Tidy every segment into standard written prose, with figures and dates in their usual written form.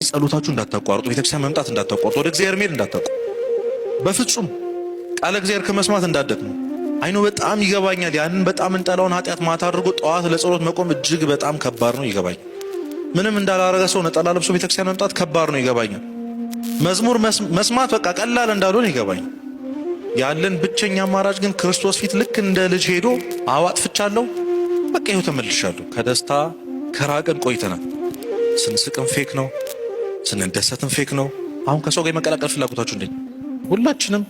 ጸሎታችሁ እንዳታቋርጡ፣ ቤተክርስቲያን መምጣት እንዳታቋርጡ፣ ወደ እግዚአብሔር መሄድ እንዳታቋርጡ፣ በፍጹም ቃለ እግዚአብሔር ከመስማት እንዳትደክሙ። I know በጣም ይገባኛል። ያንን በጣም እንጠላውን ኃጢአት ማታ አድርጎ ጠዋት ለጸሎት መቆም እጅግ በጣም ከባድ ነው፣ ይገባኛል። ምንም እንዳላረገ ሰው ነጠላ ለብሶ ቤተክርስቲያን መምጣት ከባድ ነው፣ ይገባኛል። መዝሙር መስማት በቃ ቀላል እንዳልሆነ ይገባኛል። ያለን ብቸኛ አማራጭ ግን ክርስቶስ ፊት ልክ እንደ ልጅ ሄዶ አዎ አጥፍቻለሁ፣ በቃ ይኸው ተመልሻለሁ። ከደስታ ከራቅን ቆይተናል። ስንስቅም fake ነው፣ ስንደሰትም fake ነው። አሁን ከሰው ጋር የመቀላቀል ፍላጎታችሁ እንዴት? ሁላችንም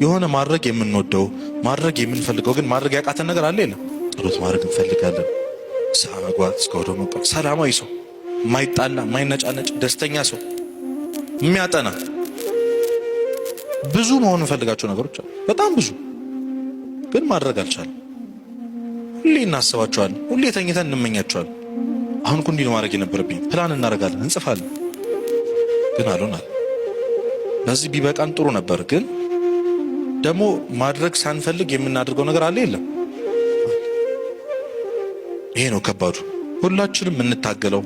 የሆነ ማድረግ የምንወደው፣ ማድረግ የምንፈልገው ግን ማድረግ ያቃተን ነገር አለ የለም? ጸሎት ማድረግ እንፈልጋለን። ንስሐ መግባት፣ እስከ ወደ መቆም፣ ሰላማዊ ሰው፣ የማይጣላ፣ የማይነጫነጭ፣ ደስተኛ ሰው፣ የሚያጠና፣ ብዙ መሆን እንፈልጋቸው ነገሮች አሉ። በጣም ብዙ፣ ግን ማድረግ አልቻለም። ሁሌ እናስባቸዋለን። ሁሌ ተኝተን እንመኛቸዋለን። አሁን እኮ እንዲህ ነው ማድረግ የነበረብኝ፣ ፕላን እናደርጋለን፣ እንጽፋለን፣ ግን አልሆናል። በዚህ ቢበቃን ጥሩ ነበር። ግን ደግሞ ማድረግ ሳንፈልግ የምናደርገው ነገር አለ የለም? ይሄ ነው ከባዱ። ሁላችንም የምንታገለው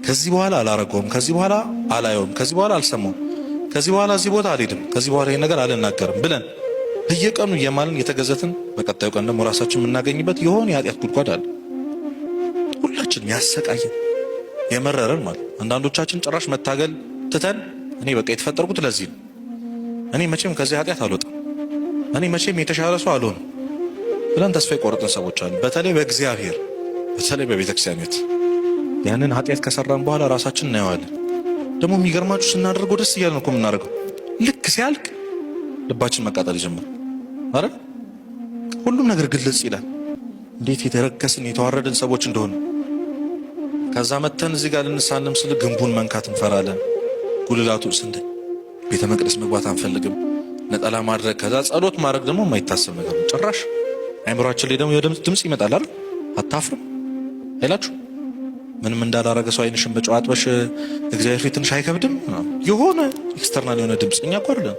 ከዚህ በኋላ አላረገውም፣ ከዚህ በኋላ አላየውም፣ ከዚህ በኋላ አልሰማውም፣ ከዚህ በኋላ እዚህ ቦታ አልሄድም፣ ከዚህ በኋላ ይሄን ነገር አልናገርም ብለን በየቀኑ እየማልን፣ የተገዘትን፣ በቀጣዩ ቀን ደግሞ ራሳችን የምናገኝበት የሆነ የኃጢአት ጉድጓድ አለ። ሁላችንም ያሰቃየን፣ የመረረን ማለት። አንዳንዶቻችን ጭራሽ መታገል ትተን እኔ በቃ የተፈጠርኩት ለዚህ ነው፣ እኔ መቼም ከዚህ ኃጢአት አልወጣም፣ እኔ መቼም የተሻለ ሰው አልሆንም ብለን ተስፋ የቆረጥን ሰዎች አሉ። በተለይ በእግዚአብሔር፣ በተለይ በቤተክርስቲያን ቤት ያንን ኃጢአት ከሰራን በኋላ ራሳችን እናየዋለን። ደግሞ የሚገርማችሁ ስናደርገው ደስ እያለን እኮ የምናደርገው፣ ልክ ሲያልቅ ልባችን መቃጠል ይጀምራል። አረ ሁሉም ነገር ግልጽ ይላል። እንዴት የተረከስን፣ የተዋረድን ሰዎች እንደሆነ። ከዛ መተን እዚህ ጋር ልንሳለም ስል ግንቡን መንካት እንፈራለን። ጉልላቱ ስንት ቤተ መቅደስ መግባት አንፈልግም። ነጠላ ማድረግ፣ ከዛ ጸሎት ማድረግ ደግሞ የማይታሰብ ነገር ነው ጭራሽ። አይምሯችን ላይ ደግሞ የድምፅ ድምፅ ይመጣል አይደል? አታፍርም አይላችሁ? ምንም እንዳላረገ ሰው አይንሽን በጨው አጥበሽ እግዚአብሔር ፊት ትንሽ አይከብድም? የሆነ external የሆነ ድምፅ፣ እኛ እኮ አይደለም።